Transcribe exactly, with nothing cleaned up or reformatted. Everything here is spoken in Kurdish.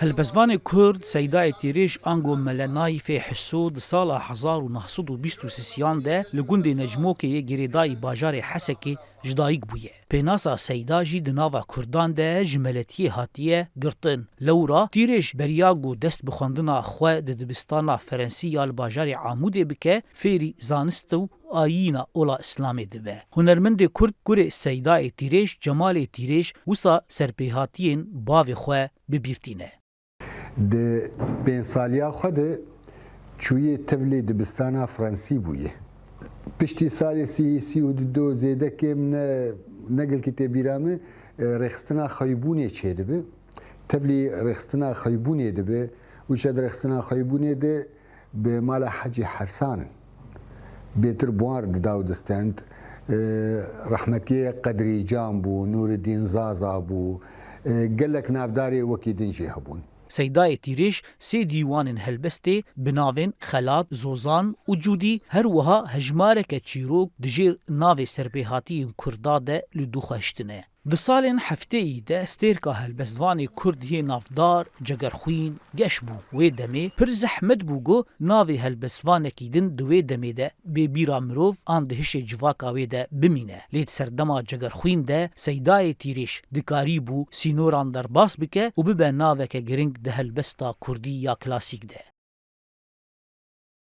Helbestvanê Kurd Seydayê Tîrêj ango Mele Nayîfê Hiso di sala hezar û neh sed û bîst û sisiyan de li gundê Necmokê yê girêdayî bajarê Hesekê ji dayik bûye. Pênasa Seyda jî di nava Kurdan de ji meletiyê hatiye girtin. Lewra Tîrêj beriya ku dest bi xwendina xwe di dibistana Frensî ya li bajarê Amûdê bike, fêrî zanist û ayîna ola Îslamê dibe. Hunermendê Kurd kurê Seydayê Tîrêj, Cemalê Tîrêj, wisa serpêhatiyên bavê xwe bi bîr tîne. Di pênc saliya xwe de çûyê tevlê dibistana Fransî bûye. Piştî salê sî, sî û du zêde kêm ne, ne gelkî tê bîra min, e, rêxistina xeybûnê çêdibe. Tevlî rêxistina xeybûnê dibe. Û çed rêxistina xeybûnê de bi mala Hecî Hersan in. Bêtir buar dida û distend. E, rehmetiyê Qedrî Can bû, Nûreddîn Zaza bû. E, gelek navdarê wekî din jî hebûn. Seydayê Tîrêj sê dîwanên helbestê bi navên Xelat, Zozan û Cûdî, her wiha hejmareke çîrok di jêr navê serpêhatiyên Kurda de li dû xwe hiştine. Di salên heftêyî de stêrka helbestvanê Kurd yê navdar Cegerxwîn geş bû. Wê demê pir zehmet bû ku navê helbestvanekî din di wê demê de bê bîra mirov an di hişê civaka wê de bimîne. Lê di serdema Cegerxwîn de Seydayê Tîrêj dikarîbû sînoran derbas bike û bibe naveke giring di helbesta kurdî ya klasîk de.